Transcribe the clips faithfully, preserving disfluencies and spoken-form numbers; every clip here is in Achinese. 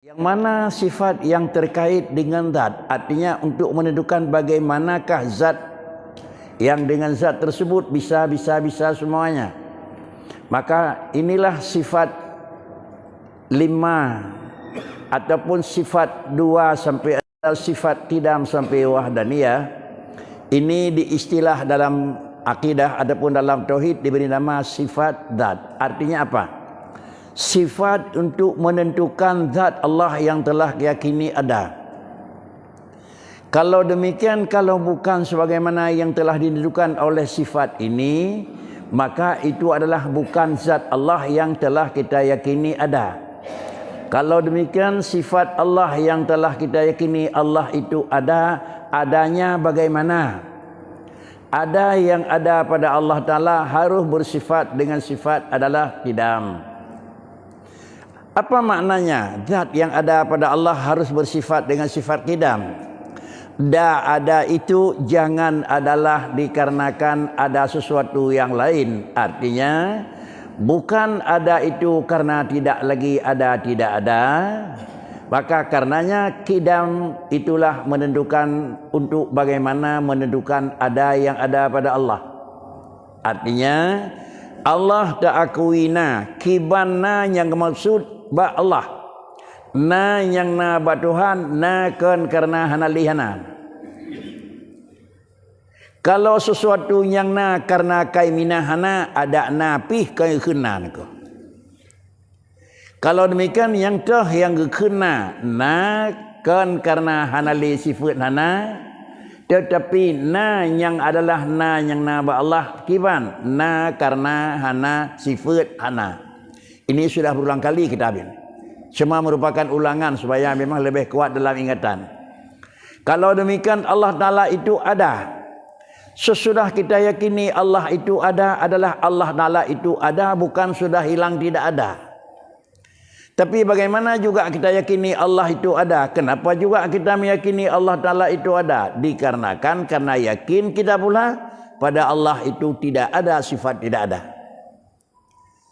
Yang mana sifat yang terkait dengan zat, artinya untuk menentukan bagaimanakah zat yang dengan zat tersebut bisa, bisa, bisa semuanya. Maka inilah sifat lima ataupun sifat dua sampai sifat qidam sampai wahdaniyah. Ini di istilah dalam akidah ataupun dalam tauhid diberi nama sifat zat. Artinya apa? Sifat untuk menentukan zat Allah yang telah diyakini ada. Kalau demikian, kalau bukan sebagaimana yang telah ditentukan oleh sifat ini, maka itu adalah bukan zat Allah yang telah kita yakini ada. Kalau demikian, sifat Allah yang telah kita yakini Allah itu ada, adanya bagaimana? Ada yang ada pada Allah Ta'ala harus bersifat dengan sifat adalah qidam. Apa maknanya zat yang ada pada Allah harus bersifat dengan sifat qidam? Da ada itu jangan adalah dikarenakan ada sesuatu yang lain. Artinya, bukan ada itu karena tidak lagi ada tidak ada. Maka karenanya qidam itulah menentukan untuk bagaimana menentukan ada yang ada pada Allah. Artinya, Allah taakui na, kiban na nyang meukeusut bak Allah. Na nyang na bak Tuhan, na kon kareuna hana lé hana. Kalau sesuatu nyang na kareuna kaiminan hana, adak na pih kon geukheun na niko. Kalau demikian, nyang toh nyang geukheun na, na kon kareuna hana lé sifeuet hana, teutapi na nyang adalah na nyang na bak Allah kiban, na kareuna hana sifeuet hana. Ini sudah berulang kali kita bin. Cuma merupakan ulangan supaya memang lebih kuat dalam ingatan. Kalau demikian, Allah Ta'ala itu ada. Sesudah kita yakini Allah itu ada adalah Allah Ta'ala itu ada, bukan sudah hilang tidak ada. Tapi bagaimana juga kita yakini Allah itu ada? Kenapa juga kita meyakini Allah Ta'ala itu ada? Dikarenakan karena yakin kita pula pada Allah itu tidak ada sifat tidak ada.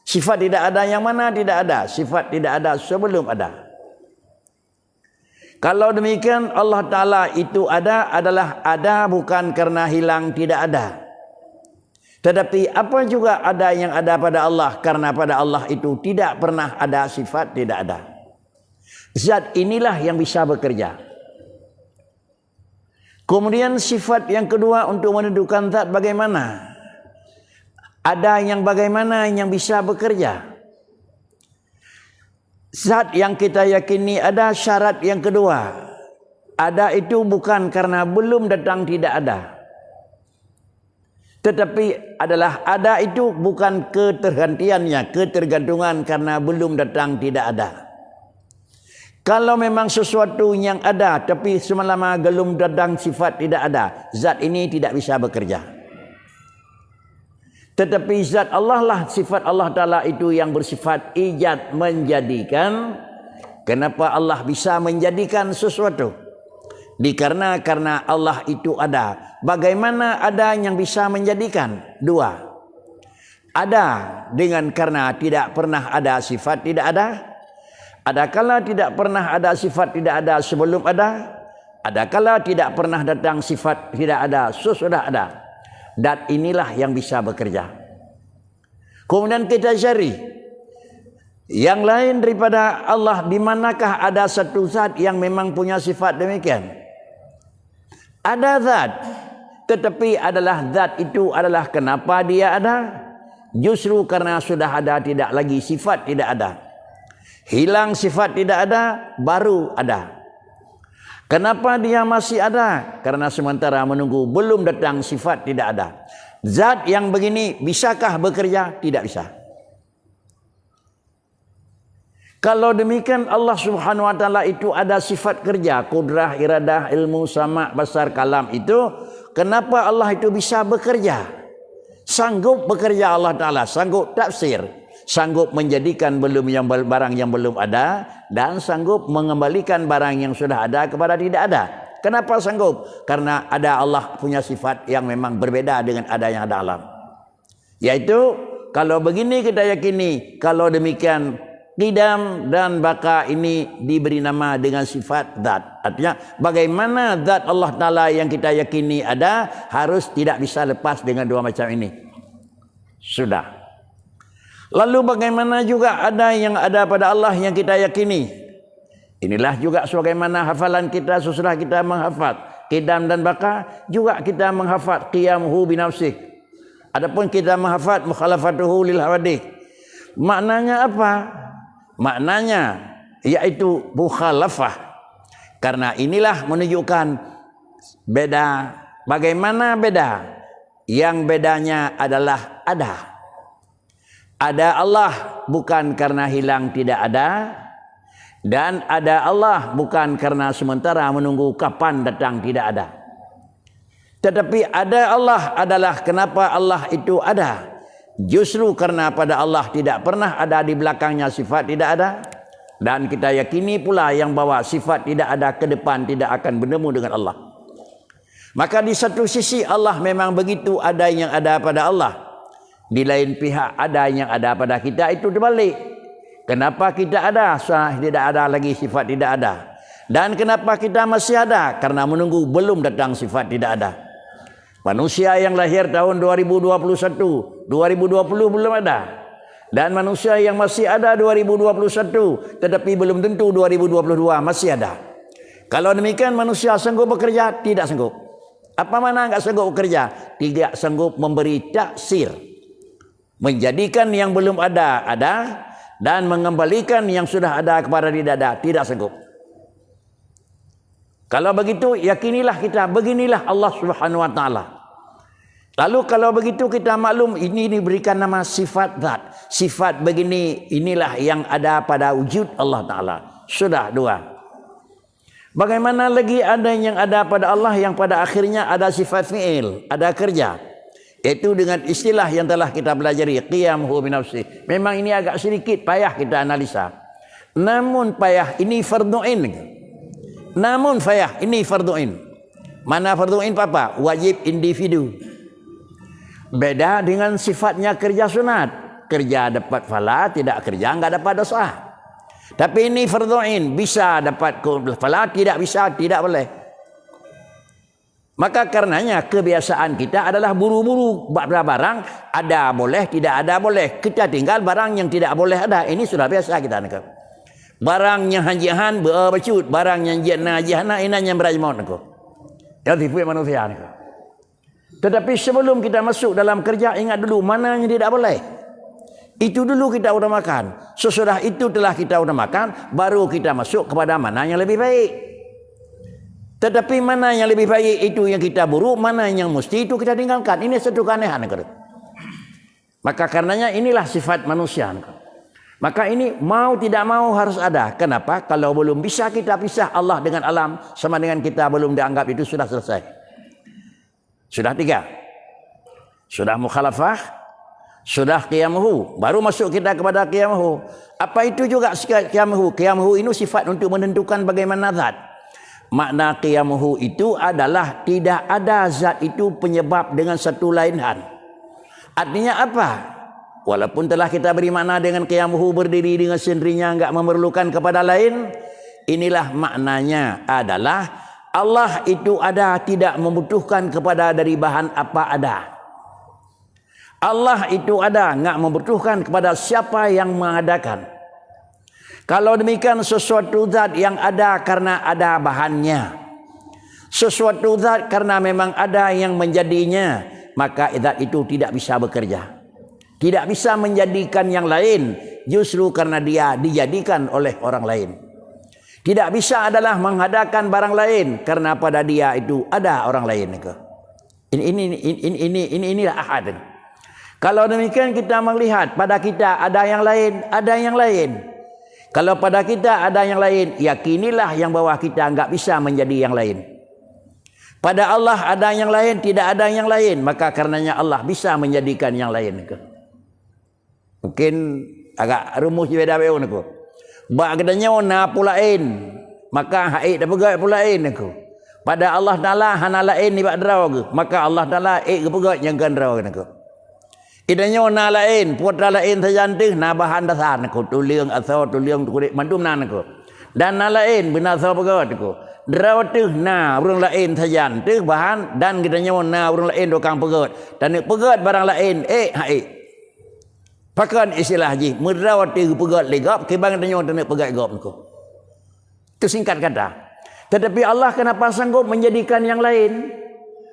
Sifat tidak ada yang mana tidak ada? Sifat tidak ada sebelum ada. Kalau demikian, Allah Ta'ala itu ada adalah ada bukan karena hilang tidak ada. Tetapi apa juga ada yang ada pada Allah, karena pada Allah itu tidak pernah ada sifat tidak ada. Zat inilah yang bisa bekerja. Kemudian sifat yang kedua untuk menentukan zat bagaimana? Ada yang bagaimana yang bisa bekerja? Zat yang kita yakini ada, syarat yang kedua. Ada itu bukan karena belum datang tidak ada. Tetapi adalah ada itu bukan keterhentiannya, ketergantungan karena belum datang tidak ada. Kalau memang sesuatu yang ada tapi selama belum datang sifat tidak ada, zat ini tidak bisa bekerja. Tetapi zat Allah lah, sifat Allah Ta'ala itu yang bersifat ijad, menjadikan. Kenapa Allah bisa menjadikan sesuatu? Dikarena, karena Allah itu ada. Bagaimana ada yang bisa menjadikan? Dua. Ada dengan karena tidak pernah ada sifat tidak ada. Adakala tidak pernah ada sifat tidak ada sebelum ada. Adakala tidak pernah datang sifat tidak ada sesudah ada. Dan inilah yang bisa bekerja. Kemudian kita cari yang lain daripada Allah, di manakah ada satu zat yang memang punya sifat demikian? Ada zat, tetapi adalah zat itu adalah kenapa dia ada? Justru karena sudah ada tidak lagi sifat tidak ada. Hilang sifat tidak ada, baru ada. Kenapa dia masih ada? Karena sementara menunggu belum datang sifat tidak ada. Zat yang begini bisakah bekerja? Tidak bisa. Kalau demikian, Allah Subhanahu wa Ta'ala itu ada sifat kerja, kudrah, iradah, ilmu, sama, basar, kalam itu. Kenapa Allah itu bisa bekerja? Sanggup bekerja Allah Ta'ala, sanggup tafsir, sanggup menjadikan belum yang bel-, barang yang belum ada, dan sanggup mengembalikan barang yang sudah ada kepada tidak ada. Kenapa sanggup? Karena ada Allah punya sifat yang memang berbeda dengan ada yang ada alam. Yaitu, kalau begini kita yakini, kalau demikian Qidam dan baqa ini diberi nama dengan sifat zat. Artinya, bagaimana zat Allah Ta'ala yang kita yakini ada, harus tidak bisa lepas dengan dua macam ini. Sudah. Lalu bagaimana juga ada yang ada pada Allah yang kita yakini? Inilah juga sebagaimana hafalan kita sesudah kita menghafal qidam dan baqa, juga kita menghafal qiyamuhu binafsih. Adapun kita menghafal mukhalafatuhu lil hawadith. Maknanya apa? Maknanya yaitu mukhalafah. Karena inilah menunjukkan beda. Bagaimana beda? Yang bedanya adalah ada. Ada Allah bukan karena hilang tidak ada, dan ada Allah bukan karena sementara menunggu kapan datang tidak ada. Tetapi ada Allah adalah kenapa Allah itu ada. Justru karena pada Allah tidak pernah ada di belakangnya sifat tidak ada, dan kita yakini pula yang bahwa sifat tidak ada ke depan tidak akan bertemu dengan Allah. Maka di satu sisi Allah memang begitu ada yang ada pada Allah. Di lain pihak ada yang ada pada kita itu terbalik. Kenapa kita ada, sa-, tidak ada lagi sifat tidak ada? Dan kenapa kita masih ada? Karena menunggu belum datang sifat tidak ada. Manusia yang lahir tahun dua ribu dua puluh satu, dua ribu dua puluh belum ada. Dan manusia yang masih ada dua ribu dua puluh satu, tetapi belum tentu dua ribu dua puluh dua masih ada. Kalau demikian, manusia sanggup bekerja? Tidak sanggup. Apa makna enggak sanggup bekerja? Tidak sanggup memberi taksir. Menjadikan yang belum ada, ada, dan mengembalikan yang sudah ada kepada tidak ada, tidak sanggup. Kalau begitu, yakinilah kita, beginilah Allah Subhanahu wa Ta'ala. Lalu kalau begitu kita maklum, ini diberikan nama sifat zat. Sifat begini, inilah yang ada pada wujud Allah Ta'ala. Sudah dua. Bagaimana lagi ada yang ada pada Allah yang pada akhirnya ada sifat fi'il, ada kerja. Yaitu dengan istilah yang telah kita pelajari, qiyamuhu binafsih. Memang ini agak sedikit payah kita analisa. Namun payah ini fardu ain. Namun payah ini fardu ain. Mana fardu ain apa? Wajib individu. Beda dengan sifatnya kerja sunat. Kerja dapat pahala, tidak kerja enggak dapat dosa. Tapi ini fardu ain, bisa dapat ke-, pahala, tidak bisa, tidak boleh. Maka karenanya kebiasaan kita adalah buru-buru bak-, barang, ada boleh, tidak ada boleh. Kita tinggal barang yang tidak boleh ada. Ini sudah biasa kita nangkap. Barang nyang han jeuet han, beu bacut. Barang nyang jeuet na, jeuet hana, inan nyang beurajmot nangkap. Ya, sifat manusia nangkap. Tetapi sebelum kita masuk dalam kerja, ingat dulu mana yang tidak boleh. Itu dulu kita utamakan. Sesudah itu telah kita utamakan, baru kita masuk kepada mana yang lebih baik. Tetapi mana yang lebih baik itu yang kita buru, mana yang mesti itu kita tinggalkan. Ini satu keanehan, kata. Maka karenanya inilah sifat manusia. Maka ini mau tidak mau harus ada. Kenapa? Kalau belum bisa kita pisah Allah dengan alam, sama dengan kita belum dianggap itu sudah selesai. Sudah tiga. Sudah mukhalafah, sudah qiyamuhu. Baru masuk kita kepada qiyamuhu. Apa itu juga sika-, qiyamuhu? Qiyamuhu ini sifat untuk menentukan bagaimana zat. Makna qiyamuhu itu adalah tidak ada zat itu penyebab dengan satu lain hal. Artinya apa? Walaupun telah kita beri makna dengan qiyamuhu berdiri dengan sendirinya, enggak memerlukan kepada lain, inilah maknanya adalah Allah itu ada tidak membutuhkan kepada dari bahan apa ada. Allah itu ada enggak membutuhkan kepada siapa yang mengadakan. Kalau demikian, sesuatu zat yang ada karena ada bahannya. Sesuatu zat karena memang ada yang menjadinya, maka zat itu tidak bisa bekerja. Tidak bisa menjadikan yang lain, justru karena dia dijadikan oleh orang lain. Tidak bisa adalah mengadakan barang lain, karena pada dia itu ada orang lain. Ini, ini, ini, ini, ini, ini, inilah ahad. Kalau demikian kita melihat pada kita ada yang lain, ada yang lain. Kalau pada kita ada yang lain, yakinilah yang bahwa kita enggak bisa menjadi yang lain. Pada Allah ada yang lain, tidak ada yang lain, maka karenanya Allah bisa menjadikan yang lain. Mungkin agak rumoh sibeda bayon aku. Bak geutanyoe na peue laén, maka han ék tapeugét peue laén aku. Pada Allah Taala hana laén nibak droe geuh, maka Allah Taala ék geupeugét nyang kon droe geuh aku. Geutanyoe na laén, peugöt laén sajan teuh na bahan dasar niko, tuleueng asoe, tuleueng kulit, mandum na niko. Dan na laén beuna soe peugöt niko. Droe teuh na ureuëng laén sajan teuh bahan, dan geutanyoe na ureuëng laén tukang peugöt. Taneuk peugöt barang laén, ék han ék. Pakon istilah jih, meudroe teuh geupeugöt lé gob, kiban geutanyoe taneuk peugöt gob niko. Itu singkat kata. Tetapi Allah kenapa sanggup menjadikan yang lain?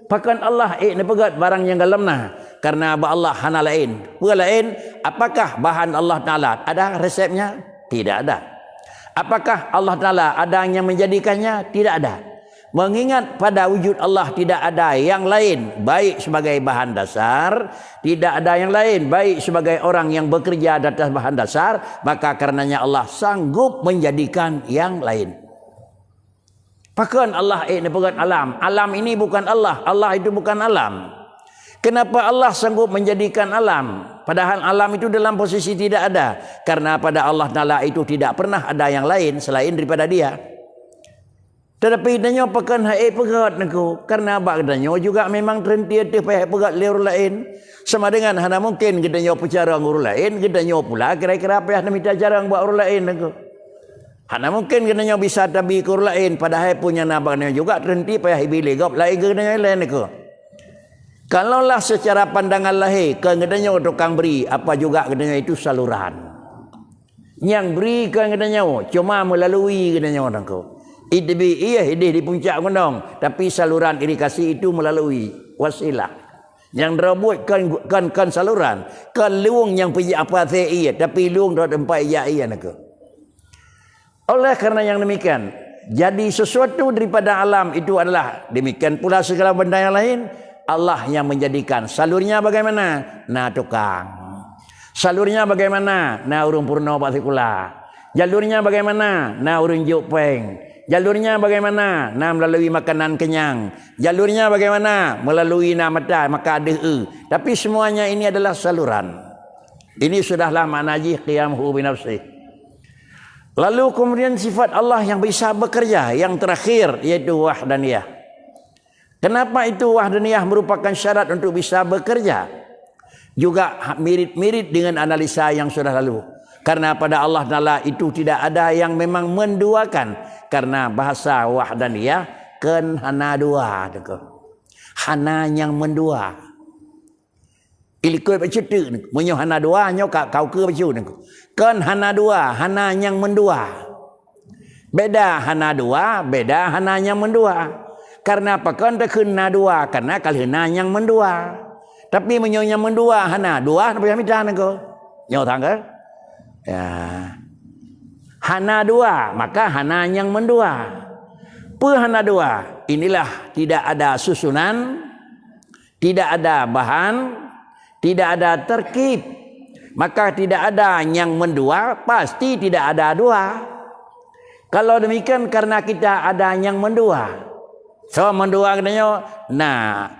Pakon Allah ék neupeugöt barang nyang gohlom na? Karena bak Allah hana laén. Peue laén? Apakah bahan Allah Taala ada resepnya? Tidak ada. Apakah Allah Taala ada yang menjadikannya? Tidak ada. Mengingat pada wujud Allah tidak ada yang lain, baik sebagai bahan dasar, tidak ada yang lain, baik sebagai orang yang bekerja di atas bahan dasar, maka karenanya Allah sanggup menjadikan yang lain. Pakon Allah ék neupeugöt alam? Alam ini bukan Allah, Allah itu bukan alam. Kenapa Allah sanggup menjadikan alam, padahal alam itu dalam posisi tidak ada? Karena pada Allah Taala itu tidak pernah ada yang lain selain daripada Dia. Tetapi tanyoe pakon han ék peugöt niko, karena bak geutanyoe juga memang teurhenti ateueh payah peugöt lé ureuëng laén. Sama dengan hana mungkin geutanyoe peucarông ureuëng laén, geutanyoe pula kira-kira payah neumita carông bak ureuëng laén niko. Hana mungkin geutanyoe bisa tabi keu ureuëng laén, padahai peue nyang na bak geutanyoe juga teurhenti payah ibi lé gob laén keu geutanyoe ilée niko. Kalaulah secara pandangan lahé kon geutanyoe tukang bri, apa juga geutanyoe itu saluran. Nyang bri kon geutanyoe, cuma meulalu geutanyoe niko. Iteubi ié ideh di puncak gunong, tapi saluran irigasi itu meulalu wasilah. Nyang droe buet kon, kon, kon saluran, kon lueng nyang peujak pasé ié, tapi lueng droe teumpat ijak ié niko. Oleh karena yang demikian, jadi sesuatu daripada alam itu adalah demikian pula segala benda yang lain, Allah yang menjadikan. Salurnya bagaimana? Na tukang. Salurnya bagaimana? Na ureuëng peurunoe bak sikula. Jalurnya bagaimana? Na ureuëng jok péng. Jalurnya bagaimana? Na melalui makanan kenyang. Jalurnya bagaimana? Melalui na mata, maka deuh eu. Tapi semuanya ini adalah saluran. Ini sudahlah makna jih qiyamuhu binafsih. Lalu kemudian sifat Allah yang bisa bekerja, yang terakhir, yaitu wahdaniyah. Kenapa itu wahdaniyah merupakan syarat untuk bisa bekerja? Juga ha-, mirip-mirip dengan analisa yang sudah lalu. Karena pada Allah Taala itu tidak ada yang memang menduakan. Karena bahasa wahdaniyah kon hana dua, teuka. Hana nyang mendua. Ilikot bacut teuk ni. Meunyoe hana dua, nyoe ka, ka ukeue bacut ni. Kon hana dua, hana nyang mendua. Beda hana dua, beda hana nyang mendua. Karena pakon takheun na dua, karena ka lheueh na nyang mendua. Tapi meunyoe nyang mendua hana, dua na payah mita nangko. Nyoe sang ke? Ya. Hana dua, maka hana nyang mendua. Peue hana dua? Inilah tidak ada susunan, tidak ada bahan, tidak ada terkib, maka tidak ada nyang mendua, pasti tidak ada dua. Kalau demikian, karena kita ada nyang mendua. So mendua geutanyoe, na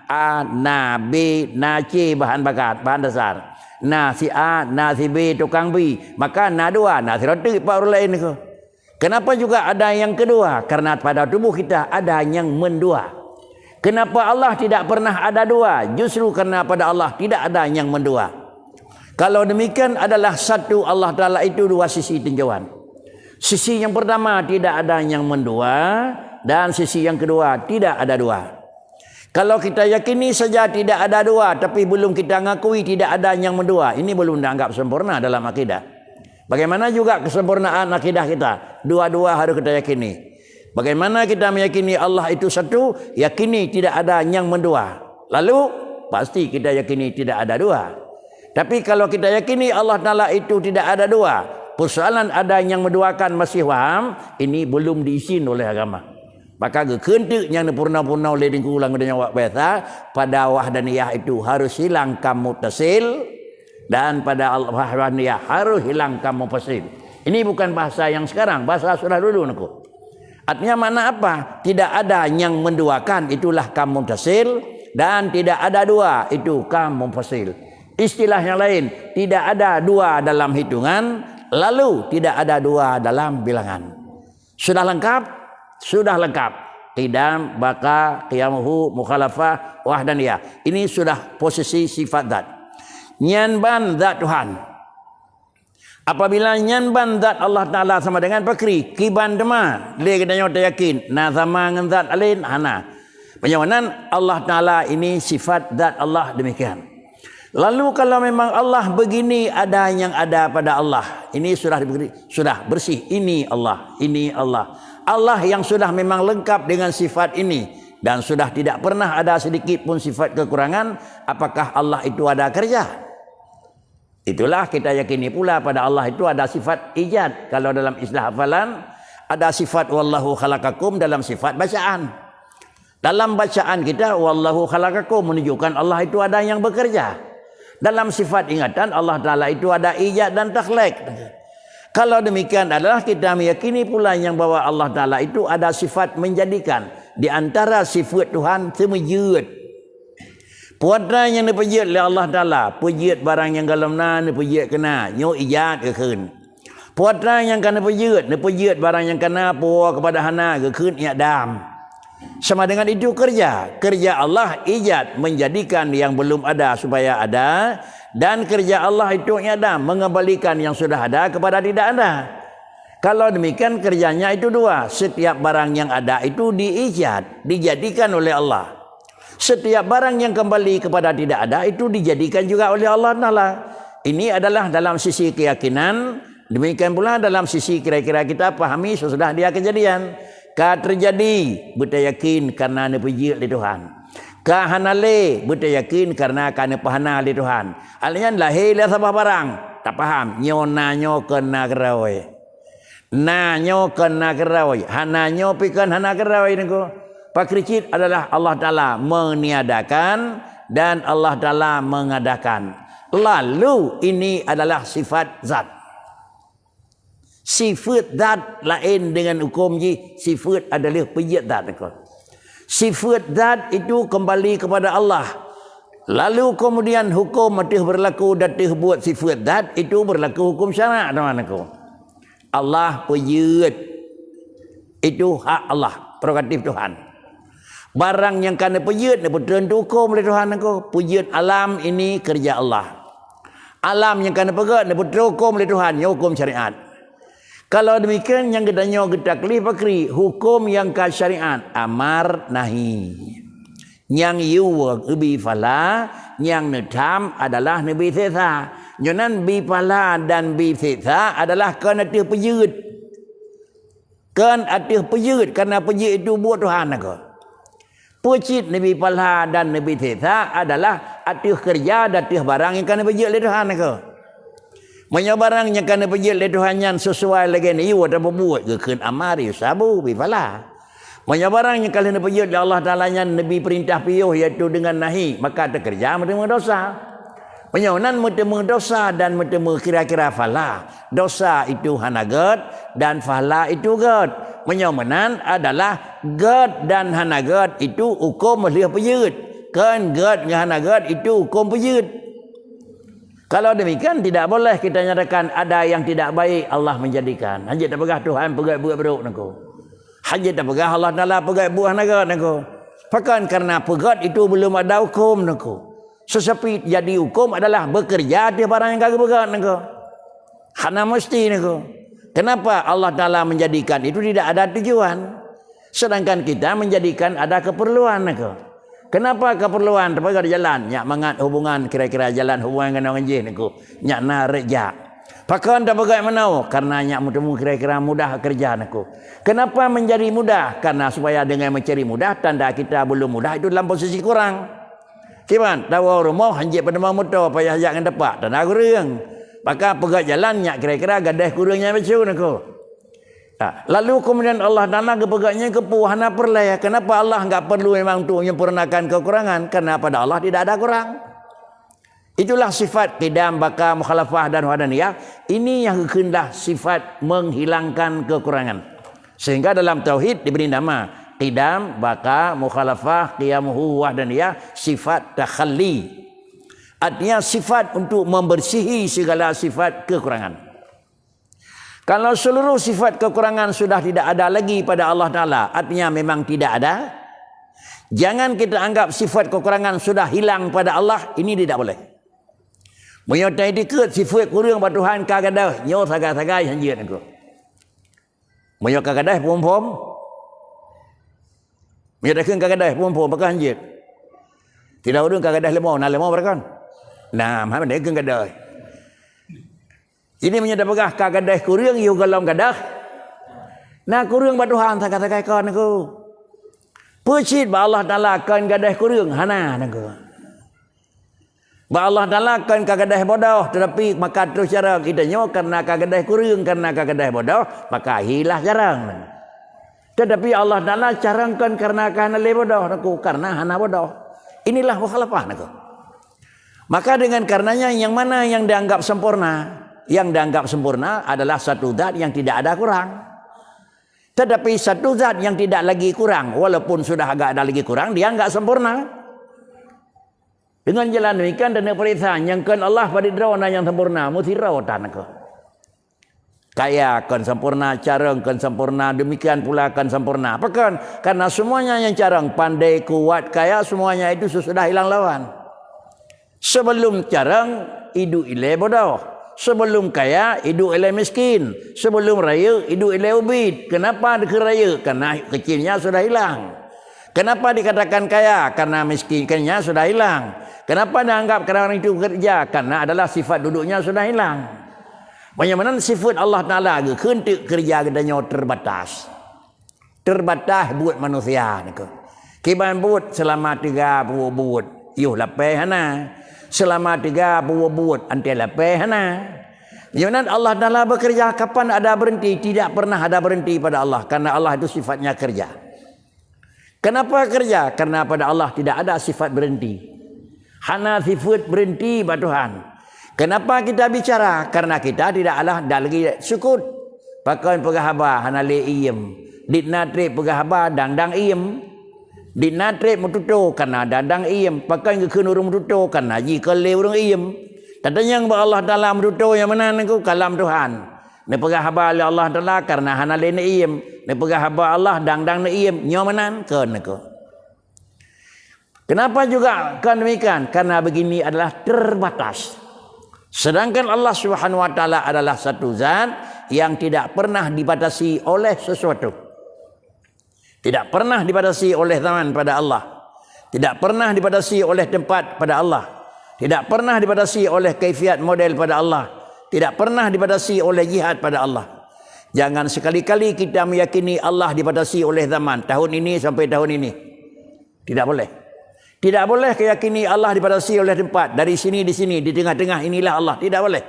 A, na B, na C bahan bakat, bahan dasar. Na si A, na si B tukang bi, maka na dua, na sidroe teuk bak ureuëng laén niko. Kenapa juga ada yang kedua? Karena pada tubuh kita ada yang mendua. Kenapa Allah tidak pernah ada dua? Justru karena pada Allah tidak ada yang mendua. Kalau demikian adalah satu Allah Taala itu dua sisi tinjauan. Sisi yang pertama tidak ada yang mendua dan sisi yang kedua tidak ada dua. Kalau kita yakini saja tidak ada dua, tapi belum kita ngakui tidak ada yang mendua, ini belum dianggap sempurna dalam akidah. Bagaimana juga kesempurnaan akidah kita? Dua-dua harus kita yakini. Bagaimana kita meyakini Allah itu satu? Yakini tidak ada yang mendua. Lalu, pasti kita yakini tidak ada dua. Tapi kalau kita yakini Allah Taala itu tidak ada dua, persoalan ada yang menduakan masih waham, ini belum diizin oleh agama. Maka geukheun teuk nyang neupurna-purna lé Teungku lam geutanyoe awak biasa, pada wahdaniyah itu harus hilang kam muttasil, dan pada al-, wahdaniyah harus hilang kam munfasil. Ini bukan bahasa yang sekarang, bahasa sudah dulu niko. Artinya makna apa? Tidak ada nyang menduakan, itulah kam muttasil, dan tidak ada dua, itu kam munfasil. Istilah yang lain, tidak ada dua dalam hitungan, lalu tidak ada dua dalam bilangan. Sudah lengkap? Sudah lengkap. Qidam, baqa, qiyamuhu, mukhalafah, wahdaniyah. Ini sudah posisi sifat zat. Nyan ban zat Tuhan. Apabila nyan ban zat Allah Taala sama dengan pakri, kiban teuma lé geutanyoe tayakin na sama ngon zat laén? Hana. Meunyoe nan, Allah Taala ini sifat zat Allah demikian. Lalu kalau memang Allah begini ada yang ada pada Allah, ini sudah diberi, sudah bersih, ini Allah, ini Allah. Allah yang sudah memang lengkap dengan sifat ini dan sudah tidak pernah ada sedikit pun sifat kekurangan, apakah Allah itu ada kerja? Itulah kita yakini pula pada Allah itu ada sifat ijad. Kalau dalam istilah hafalan, ada sifat wallahu khalaqakum dalam sifat bacaan. Dalam bacaan kita, wallahu khalaqakum menunjukkan Allah itu ada yang bekerja. Dalam sifat ingatan, Allah Taala itu ada ijad dan takhlek. Kalau demikian adalah kita meyakini pula yang bahwa Allah Taala itu ada sifat menjadikan di antara sifat Tuhan seumeujeut. Peue atra nyang neupeujeuet lé Allah Taala, peujeuet barang nyang gohlom na, neupeujeuet keu na, nyoe ijad geukheun. Peue atra nyang ka neupeujeuet, neupeujeuet barang nyang ka na, puwoe keupada hana, geukheun iadam. Sama dengan itu kerja. Kerja Allah ijad, menjadikan yang belum ada supaya ada, dan kerja Allah itu iadam, mengembalikan yang sudah ada kepada tidak ada. Kalau demikian kerjanya itu dua, setiap barang yang ada itu diijad, dijadikan oleh Allah. Setiap barang yang kembali kepada tidak ada itu dijadikan juga oleh Allah Taala. Ini adalah dalam sisi keyakinan, demikian pula dalam sisi kira-kira kita pahami sesudah dia kejadian. Ka terjadi, beutayakin karena neupeujeuet lé Tuhan. Ka hana lé, beutayakin karena ka neupeuhana lé Tuhan. Alnyan lahé lé saboh barang, tapaham, nyoe na nyoe kon na keudroe. Na nyoe kon na keudroe, hana nyoe pi kon hana keudroe niko. Pakri cit adalah Allah Taala meniadakan dan Allah Taala mengadakan. Lalu ini adalah sifat zat. Sifat zat laén dengan hukum jih, sifat adalah peujeuet zat niko. Sifat zat itu kembali kepada Allah. Lalu kemudian hukum ateueh berlaku dan ateueh buet sifat zat itu berlaku hukum syarak, teman aku. Allah peujeuet. Itu hak Allah, prerogatif Tuhan. Barang nyang ka neupeujeuet, neupeutreun hukum lé Tuhan aku. Peujeuet alam ini kerja Allah. Alam nyang ka neupeugét, neupeutreun hukum lé Tuhan, nyoe hukum syariat. Kalau demikian, nyang geutanyoe geutaklif pakri, hukum nyang ka syariat, amar, nahi. Nyang yue bi phala, nyang neutham adalah neubi seksa. Nyoe nan bi phala dan bi seksa adalah kon ateueh peujeuet. Kon ateueh peujeuet, karena peujeuet itu buet Tuhan aku. Peue cit neubi phala dan neubi seksa adalah ateueh keureuja dan ateueh barang nyang ka neupeujeuet lé Tuhan aku. Meunyoe barang nyang ka neupeujeuet lé Tuhan nyan sesuai lagée neuyue tapeubuet, geukheun amar, yusabu, bi phala. Meunyoe barang nyang ka lheueh neupeujeuet lé Allah Taala nyan neubi peurintah piôh, yaitu deungon nahi, maka teukeureuja meuteumé desya. Meunyoe nan meuteumé desya dan meuteumé kira-kira phala, desya itu hana gét dan phala itu gét. Meunyoe meunan adalah gét dan hana gét itu huköm lheueh peujeuet. Kon gét ngon hana gét itu huköm peujeuet. Kalau demikian, tidak boleh kita nyatakan ada yang tidak baik Allah menjadikan. Hanjeuet tapeugah Tuhan peugét buet brok niko. Hanjeuet tapeugah Allah Taala peugét buet hana gét niko. Pakon? Karena peugét itu belum ada huköm niko. Sesapi jadi huköm adalah bekerja di barang nyang ka geupeugét niko. Hana mesti niko. Kenapa Allah Taala menjadikan itu tidak ada tujuan? Sedangkan kita menjadikan ada keperluan niko. Kenapa keperluan? Tapeugét jalan, nyak mangat hubungan, kira-kira jalan hubungan keunoe ngon jih niko. Nyak na rot jak. Pakon tapeugét meunoe? Karena nyak meuteumé kira-kira mudah keureuja niko. Kenapa menjadi mudah? Karena supaya dengan mencari mudah, tanda kita belum mudah itu dalam posisi kurang. Kiban, tawoe rumoh hanjeuet peuteumé moto, payah jak ngon tapak, tanda kureueng. Maka peugét jalan nyak kira-kira gadôh kureueng nyang bacut niko. Ha, lalu kemudian Allah Taala geupeugét nyan keupeue hana peureulée. Kenapa Allah enggak perlu memang untuk menyempurnakan kekurangan? Karena pada Allah tidak ada kurang. Itulah sifat qidam, baqa, mukhalafah dan wahdaniyah. Ini yang geukheun lah sifat menghilangkan kekurangan. Sehingga dalam tauhid diberi nama qidam, baqa, mukhalafah, qiyamuhu, wahdaniyah, sifat takhalli. Artinya sifat untuk membersihi segala sifat kekurangan. Kalau seluruh sifat kekurangan sudah tidak ada lagi pada Allah Taala, artinya memang tidak ada. Jangan kita anggap sifat kekurangan sudah hilang pada Allah, ini tidak boleh. Meunyoe taiktikeuet sifeuet kureueng bak Tuhan ka gadôh, nyoe sagai-sagai hanjeuet nangko. Meunyoe ka gadôh phom-phom, meunyoe takheun ka gadôh phom-phom, pakon hanjeuet? Sidroe ureueng ka gadôh leumô, na leumô pakon? Na, meuhan takheun gadôh. Jadi meunyoe tapeugah ka gadôh kureueng, yoh gohlom gadôh, na kureueng bak Tuhan sagai-sagai kon nangko. Peue cit bak Allah Taala kon gadôh kureueng? Hana nangko. Bak Allah Taala kon ka gadôh bodoh, teutapi maka troh carông. Geutanyoe kareuna ka gadôh kureueng, kareuna ka gadôh bodoh, maka hilah carông. Teutapi Allah Taala carông kon kareuna ka hana lé bodoh nangko, kareuna hana bodoh. Inilah mukhalafah nangko. Maka dengan karenanya, yang mana yang dianggap sempurna? Yang dianggap sempurna adalah satu zat yang tidak ada kurang. Tetapi satu zat yang tidak lagi kurang, walaupun sudah agak ada lagi kurang, dia enggak sempurna. Dengan jalan demikian, dan peuriksa nyang kon Allah padit droe na nyang sempurna, meusidroe tan keuh. Kaya kon sempurna, carông kon sempurna, demikian pula kon sempurna. Pakon? Karena semuanya yang carông, pandai, kuat, kaya, semuanya itu sesudah hilang lawan. Sebelum carông, iduek ilée bodoh. Sebelum kaya, iduek ilée miskin. Sebelum rayeuk, iduek ilée ubit. Kenapa dikheun rayeuk? Karena kecilnya sudah hilang. Kenapa dikatakan kaya? Karena miskinnya sudah hilang. Kenapa dianggap karena orang itu bekerja? Karena adalah sifat duduknya sudah hilang. Meunyoe meunan sifat Allah Taala geukheun teuk keureuja geutanyoe terbatas. Terbatas buet manusia nangko. Kiban buet seulama teuga buet-buet, yoh lapée hana. Seulama teuga buet-buet, anté lapée hana. Meunyoe meunan Allah Taala bekerja kapan ada berhenti, tidak pernah ada berhenti pada Allah, karena Allah itu sifatnya kerja. Kenapa kerja? Karena pada Allah tidak ada sifat berhenti. Hana sifeuet berhenti bak Tuhan. Kenapa kita bicara? Karena kita tidak ada lagi sukut. Pakon peugah haba hana lé iem. Dit na treb peugah haba dang-dang iem. Dit na treb meututoe karena dang-dang iem. Pakon geukheun ureueng meututoe karena jikheun lé ureueng iem. Tatanyong bak Allah Taala meututoe nyang meunan nangko kalam Tuhan. Neupeugah haba lé Allah Taala karena hana lé neuiem. Neupeugah haba Allah dang-dang neuiem. Nyoe meunan kon nangko. Kenapa juga kan demikian? Karena begini adalah terbatas. Sedangkan Allah Subhanahu wa Taala adalah satu zat yang tidak pernah dibatasi oleh sesuatu. Tidak pernah dibatasi oleh zaman pada Allah. Tidak pernah dibatasi oleh tempat pada Allah. Tidak pernah dibatasi oleh kaifiat model pada Allah. Tidak pernah dibatasi oleh jihad pada Allah. Jangan sekali-kali kita meyakini Allah dibatasi oleh zaman, tahun ini sampai tahun ini. Tidak boleh. Tidak boleh keyakini Allah dibatasi oleh tempat. Dari sini, di sini, di tengah-tengah inilah Allah. Tidak boleh.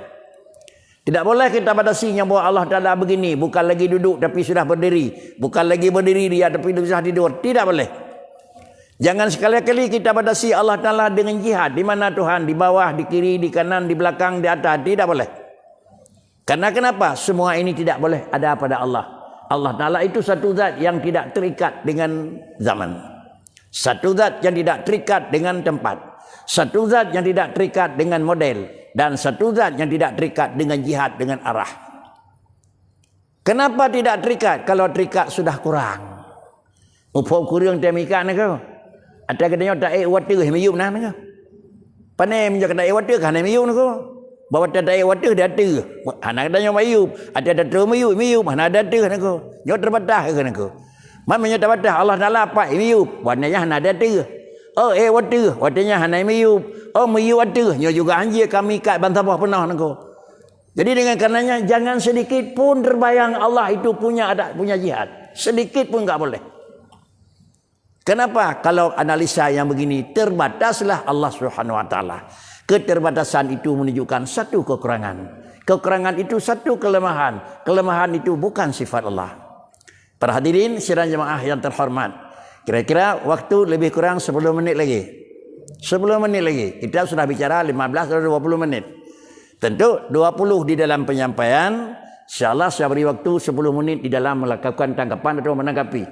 Tidak boleh kita batasi nyang bahwa Allah Taala begini, bukan lagi duduk tapi sudah berdiri, bukan lagi berdiri dia tapi sudah tidur. Tidak boleh. Jangan sekali-kali kita batasi Allah Taala dengan jihad. Di mana Tuhan? Di bawah, di kiri, di kanan, di belakang, di atas. Tidak boleh. Karena kenapa? Semua ini tidak boleh ada pada Allah. Allah Taala itu satu zat yang tidak terikat dengan zaman. Satu zat yang tidak terikat dengan tempat. Satu zat yang tidak terikat dengan model. Dan satu zat yang tidak terikat dengan jihad, dengan arah. Kenapa tidak terikat? Kalau terikat sudah kurang. Muphom kureueng teumikat nangko. Ata geutanyoe taék u ateueh miyueb na nangko. Pane meunyoe ka taék u ateueh ka hana miyueb nangko. Bahwa taék u ateueh di ateueh. Hana geutanyoe miyueb. Ata tatrôn miyueb, miyueb hana di ateueh nangko. Nyoe teubatas keuh nangko. Man meunyoe teubatas Allah Taala pat miyueb, watée nyan hana di ateueh. Oh, ék u ateueh, watée nyan hana miyueb. Oh, miyueb ateueh, nyoe juga hanjeuet ka mikat ban saboh peunoh nangko. Jadi dengan karenanya jangan sedikit pun terbayang Allah itu punya ada punya jihad. Sedikit pun enggak boleh. Kenapa? Kalau analisa yang begini, terbataslah Allah Subhanahu wa taala. Keterbatasan itu menunjukkan satu kekurangan. Kekurangan itu satu kelemahan. Kelemahan itu bukan sifat Allah. Para hadirin sidang jemaah yang terhormat, kira-kira waktu lebih kurang sepuluh menit lagi. Sepuluh menit lagi. Kita sudah bicara lima belas atau dua puluh menit. Tentu dua puluh di dalam penyampaian, insya Allah saya beri waktu sepuluh menit di dalam melakukan tanggapan atau menanggapi.